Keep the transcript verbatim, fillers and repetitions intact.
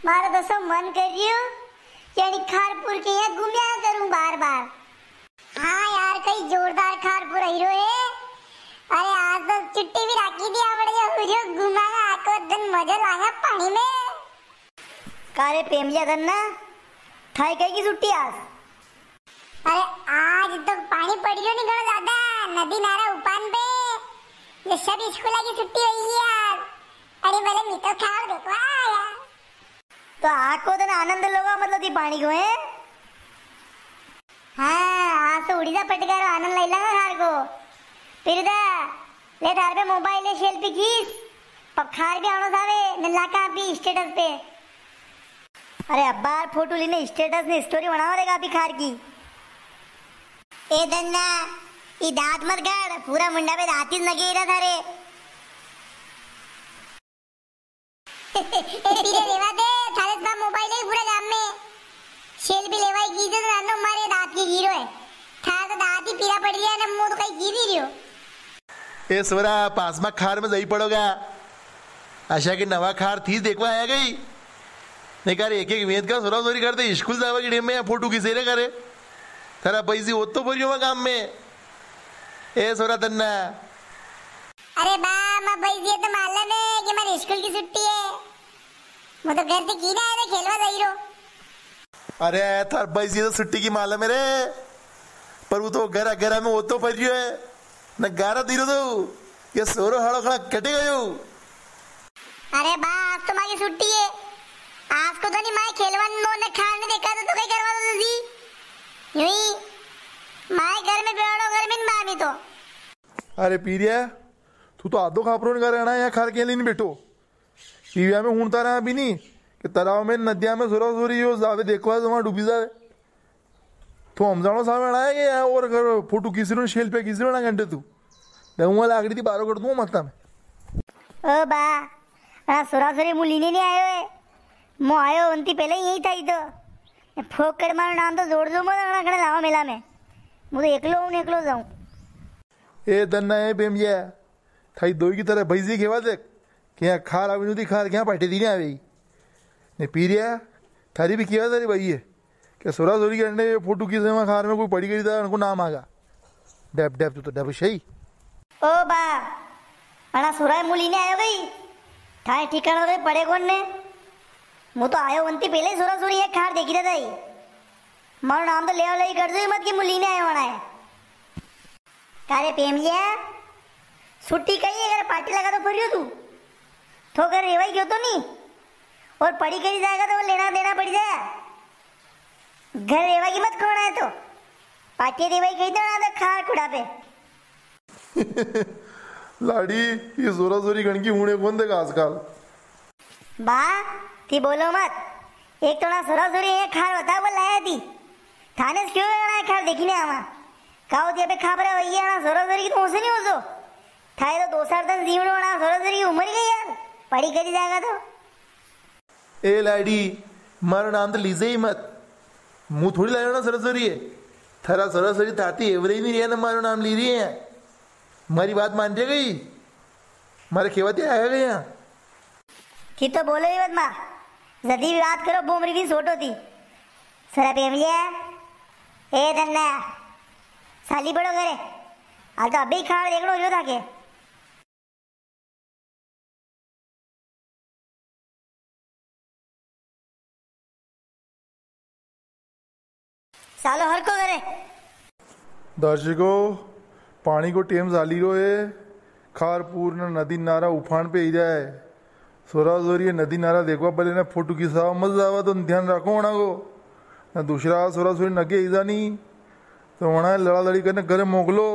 मारो तो सो मन कर रियो कि अणी खारपुर के यां घूम्या करूं बार बार। हाँ यार, कई जोरदार खारपुर आई रो है। अरे आज तो छुट्टी भी राखी दी, आपणे जो हुरियो घूमांगा, आको दिन मजा लांगा पाणी में। का रे पेमलिया धन्ना, थाई कई की छुट्टी आज? अरे आज तो पाणी पड़ी रियो नी घणो ज्यादा, नदी नारा उफान पे, ये सब स्कूल की छुट्टी हुई है यार। अरे बोले, मैं तो खार देखवा आया। तो आको दिन आनंद लोगा मतलब थी पाणी को है? हाँ, आज तो उड़ी जा पटका रो आनंद ले लांगा खार को। फिर दा, ले थार पे मोबाइल है, सेल्फी खींच। पर खार भी आणो सावे, ने लाका भी स्टेटस पे। अरे अब्बार फोटो लीने स्टेटस ने स्टोरी बनावा देगा अभी खार की। ए धन्ना, ई दांत मत काढ़, पूरा मुंडा पे दांत ही लगे रहा थारे। ए पीरे रेवा दे, थारे पा मोबाइल है पूरा गाम में। सेल्फी लेवाई की तो नानो मारे दांत की गिरो है। थारे तो दांत ही पीरा पड़ी रिया ने, मूं तो कई गिरी रियो। ए सोरा, पास में खार में जाई पड़ोगा। आशा के नवा खार थी देखवा आया गई। ने का रे, एक एक वेंत का सोरा सोरी करते स्कूल जावा की टेम में या फोटो खींचे रे का रे। थारा भाई जी वो तो बोलियो मैं काम में। ए सोरा धन्ना। अरे बा, मैं भाई जी तो मालूम है कि मारी स्कूल की छुट्टी है। मैं तो घर से की ना आया था, खेलवा जाई रो। अरे, थार भाई जी तो छुट्टी की मालूम है रे, पर वो तो घरा घरा में वो तो पड़ रियो है, न गारा दीरो तो, ये सोरो हाड़ो खड़ा कटे गयो। अरे बा, आज तो मारी छुट्टी है, आज को तो नी माय खेलवा नो ने खार नी देखा तो, तो कई करवा दो जी, यूं ही माय घर में बेड़ो, घर में नी मामी तो। अरे पीरिया, तू तो आधो खापरो नी कर रहा है, यहाँ खार के लिए नी बैठो। टीवी में हुणता रहा भी नी कि तालाब में, नदिया में सोरा सोरी यो जावे देखवा, जमा डूबी जावे। तो हम जाणो सावे अणा है कि यां और अगर फोटो खींच रो, सेल्फी खींच रो ना घंटे तू। ने हुआ लाकड़ी थी बारो कर दूं माथा में। ओ बा, अणा सोरा सोरी मूं लीने नी आयो है। मूं आयो उनती पहले यही था ही तो। फोकट मारो नाम तो जोड़ दो मत, अणा कने लावा मेला में। मूं तो एकलो हूं, एकलो जाऊं। ए दन्ना, ए बेमजिया, थाई दोई की तरह भईजी खेवा देख, के यां खार आवे नी ती खार, के यां पाटे दी नी आवे। ने पीरिया, थारी भी खेवा थारी भाई है, के सोरा सोरी के अंडे फोटो खींचे में खार में कोई पड़ी गई था, उनको नाम आगा। डब डब, तू तो डब सही। ओ बा, अणा सोरा मूं लीने आयो गई, थाए ठिकाणो रे पड़े कोन ने। मूं तो आयो वंती पहले ही सोरा सोरी एक खार देखी था ही। मारो नाम तो लेवा लेवी कर दो ही मत कि मूं लीने आयो वणा है। का रे पेमलिया, छुट्टी कही है, घर पार्टी लगा तो फरियो तू। थो घर रेवाई गयो तो नी? और पड़ी करी जाएगा तो वो लेना देना पड़ी जाए। घर रेवा की मत खोना है तो। पार्टी रेवाई गई तो ना तो खा कुड़ा पे। लाड़ी, ये सोरा सोरी गण की हुणे कौन देगा आजकल? बा, थी बोलो मत। एक तो ना सोरा सोरी है, खार बता वो लाया थी। थाने क्यों लेना है खार देखी ने आवा। काओ दिया पे खाबरा वही है ना, सोरा सोरी की तो उसे नहीं हो सो। थाए तो दो चार दिन जीवण वाला सोरा सोरी की उम्र ही गई यार। पड़ी करी जाएगा तो। ए लाड़ी, मारो नाम तो लीजे ही मत। मूं थोड़ी लायो ना सोरा सोरी है। थारा सोरा सोरी थाती एवरे ही नी रिया ना, मारो नाम ली री है। मारी बात मान रे गई? मारे खेवा ते आया गया। थी तो बोलो ही मत माँ। जदी भी बात करो, बोमरी भी सोटो थी। सोरा पेमलिया, ए धन्ना, साली पड़ो घरे। हाल तो अभी खाड़ देखणो जो था के। चालो हर को घरे। दर्शकों, पाणी को टेम चाली रो है। खारपुर न नदी नारा उफान पे ही जाए। सोरा सोरी नदी नारा देखवा पहले ना फोटो खिंचावा मत जावा, तो ध्यान राखो होना को। ना दूसरा सोरा सोरी नगे ही जानी, तो वणा लड़ा लड़ी करने घरे मोकलो।